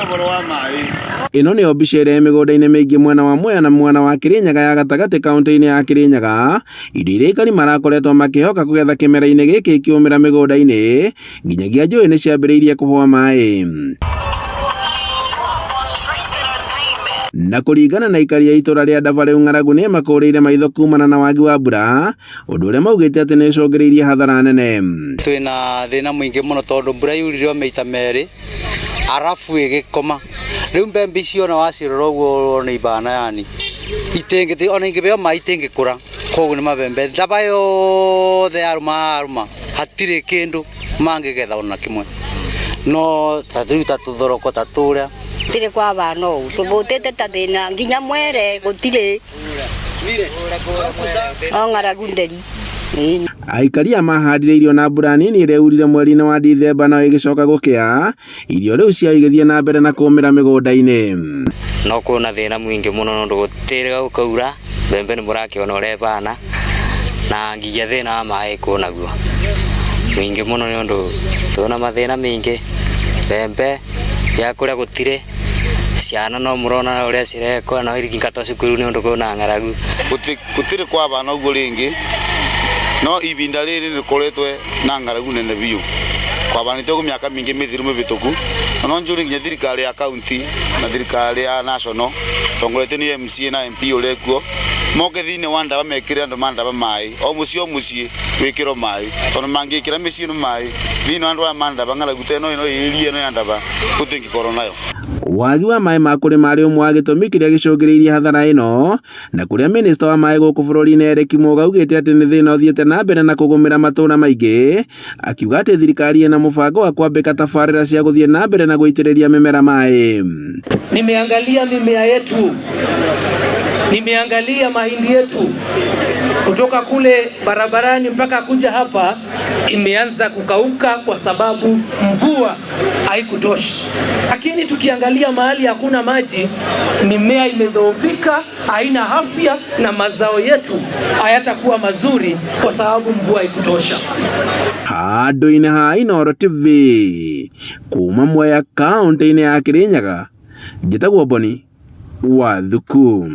Ũhoro wa maĩ. Ĩno nĩyo mbica ĩrĩa ĩ mĩgũnda-inĩ mĩingĩ mwena wa Mwea na mwena wa Kĩrĩnyaga ya gatagatĩ kaunti-inĩ ya Kĩrĩnyaga, indo iria aikari marakoretwo makĩhoka kũgetha kĩmera-inĩ gĩkĩ ikĩũmĩra mĩgũnda-inĩ nginyagia njũĩ nĩ ciambĩrĩirie kũhũa maĩ. Na kũringana na aikari a itũra rĩa Ndaba rĩu ng'aragu nĩ ĩmakũrĩire maitho kumana na wagi wa mbura, ũndũ ũrĩa maugĩte atĩ nĩ ũcũngĩrĩirie hathara nene. Twĩna thĩna mũingĩ mũno tondũ mbura yurire o maita merĩ arabu ĩgĩkoma. Rĩu mbembe icio ona wacirora ũguo ũrona ibana yani itingĩ ona ingĩheo maĩ itingĩkũra. Koguo nĩ mabembe ndaba yothe yarũma yarũma hatirĩ kĩndũ mangĩgetha ona kĩmwe. No ta rĩu ta tũthoroko ta tũrĩa. Gũtirĩ kwabana ũũ tũbũtĩte ta thĩna nginya mwere gũtirĩ o ng'aragu nderi. Aikari aya mahandire irio na mbura nini ĩrĩa yurire mweri-inĩ wa Dithemba nayo ĩgĩcoka gũkĩa, irio rĩu ciao igĩthiĩ na mbere na kũmĩra mĩgũnda-inĩ. No kwĩna thĩna mũingĩ mũno nĩ ũndũ gũtirĩ gũkaura, mbembe nĩ mũrakĩona ũrĩa ĩbana, na nginya thĩna wa maĩ kwĩ naguo mũingĩ mũno nĩ ũndũ twĩna mathĩna maingĩ, mbembe ya kũrĩa gũtirĩ. Ciana no mũrona ũrĩa cirekwo no iringatwo cukuru nĩ ũndũ kwĩna ng'aragu. Gũtirĩ kwabana ũguo rĩngĩ, no ibinda rĩrĩ rĩkoretwe na ng'aragu nene biũ. Kwabanĩte ũguo mĩaka mĩingĩ mĩthiru mĩbĩtũku, na no njũrie nginya thirikari ya county na thirikari ya national tongoretio nĩ MCA na MP ũrĩa ekuo, moke thĩinĩ wa Ndaba mekĩre andũ ma Ndaba maĩ, o mũciĩ o mũciĩ wĩkĩrwo maĩ, tondũ mangĩkĩra mĩciĩ ĩno maĩ, thĩinĩ wa andũ aya ma Ndaba ng'aragu ta ĩno ĩno area ĩno ya Ndaba gũtingĩkorwo nayo. Wagi wa maĩ ma kũrĩma arĩ ũmwe wa gĩtũmi kĩrĩa gĩcũngĩrĩirie hathara ĩno, na kũrĩa mĩnĩsta wa maĩ gũkũ bũrũri-inĩ Eric Muga augĩte atĩ nĩ thĩna ũthiĩte na mbere na kũgũmĩra matũra maingĩ, akiuga atĩ thirikari ĩna mũbango wa kwambĩka tabarĩra cia gũthiĩ na mbere na gũitĩrĩria mĩmera maĩ. Nimeangalia mimea yetu, nimeangalia mahindi yetu kutoka kule barabarani mpaka kuja hapa imeanza kukauka kwa sababu mvua haikutosha. Lakini tukiangalia mahali hakuna maji, mimea imedhoofika, haina afya na mazao yetu hayatakuwa mazuri kwa sababu mvua haikutosha. Handũ-inĩ ha Inooro TV kuma Mwea kaũntĩ-inĩ ya Kĩrĩnyaga, njĩtagwo Boni wa Thuku.